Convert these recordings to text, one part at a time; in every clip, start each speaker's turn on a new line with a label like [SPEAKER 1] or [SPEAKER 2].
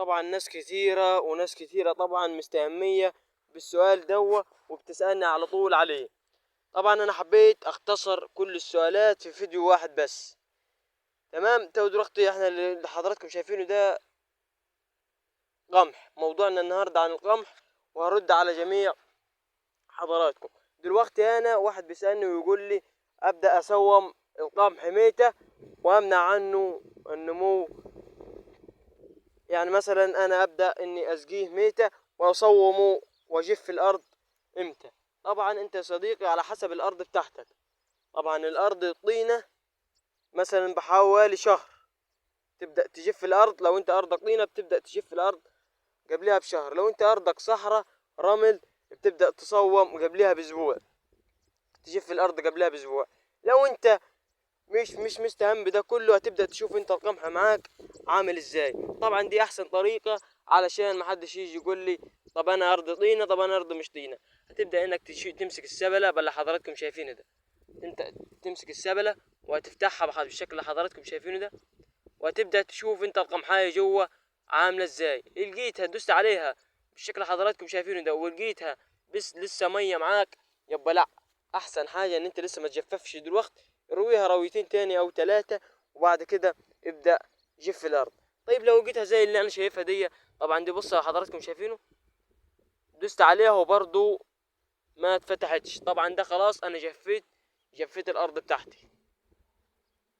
[SPEAKER 1] طبعا ناس كثيرة وناس كثيرة طبعا مستهمية بالسؤال دوا وبتسألني على طول عليه. طبعا انا حبيت اختصر كل السؤالات في فيديو واحد بس. تمام. تو دلوقتي احنا اللي حضراتكم شايفينه ده قمح، موضوعنا النهارده عن القمح، وهرد على جميع حضراتكم. دلوقتي انا واحد بيسألني ويقول لي ابدأ اسوم القمح ميتة وامنع عنه النمو، يعني مثلا انا ابدأ اني اسقيه ميتة واصومه واجف الارض امتى؟ طبعا انت يا صديقي على حسب الارض بتاعتك. طبعا الارض الطينة مثلا بحوالي شهر تبدأ تجف الارض، لو انت ارضك طينة بتبدأ تجف الارض قبلها بشهر، لو انت ارضك صحراء رمل بتبدأ تصوم قبلها باسبوع، تجف الارض قبلها باسبوع. لو انت مش مستهم بده كله هتبدأ تشوف انت القمح معاك عامل ازاي. طبعا دي احسن طريقة علشان ما حدش يجي يقول لي طب انا ارض طينة طب انا ارض مش طينة. هتبدأ انك تمسك السبلة باللي حضراتكم شايفينه ده، انت تمسك السبلة وهتفتحها بالشكل اللي حضراتكم شايفينه ده، وهتبدأ تشوف انت القمحاية جوه عاملة ازاي. لقيتها دوست عليها بالشكل اللي حضراتكم شايفينه ده ولقيتها بس لسه مية معاك، يبقى لا، احسن حاجة ان انت لسه ما تجففش دلوقتي، رويها رويتين تاني او 3 وبعد كده ابدأ جف الارض. طيب لو لقيتها زي اللي انا شايفها دي، طبعا دي بصوا حضراتكم شايفينه دوست عليها وبرضو ما اتفتحتش، طبعا ده خلاص انا جفيت الارض بتاعتي،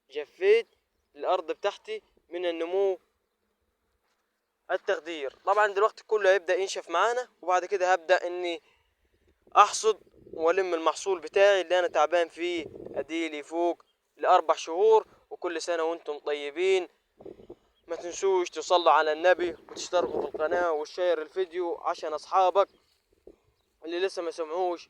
[SPEAKER 1] جفيت الارض بتاعتي من النمو التخدير. طبعا دلوقتي كله هيبدأ ينشف معانا، وبعد كده هبدأ اني احصد والم المحصول بتاعي اللي انا تعبان فيه اديلي فوق ل4 شهور. وكل سنة وانتم طيبين، ما تنسوش تصلوا على النبي وتشتركوا في القناة وتشير الفيديو عشان اصحابك اللي لسه ما سمعوش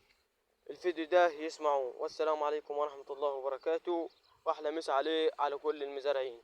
[SPEAKER 1] الفيديو ده يسمعوه. والسلام عليكم ورحمة الله وبركاته، واحلى مسا عليه على كل المزارعين.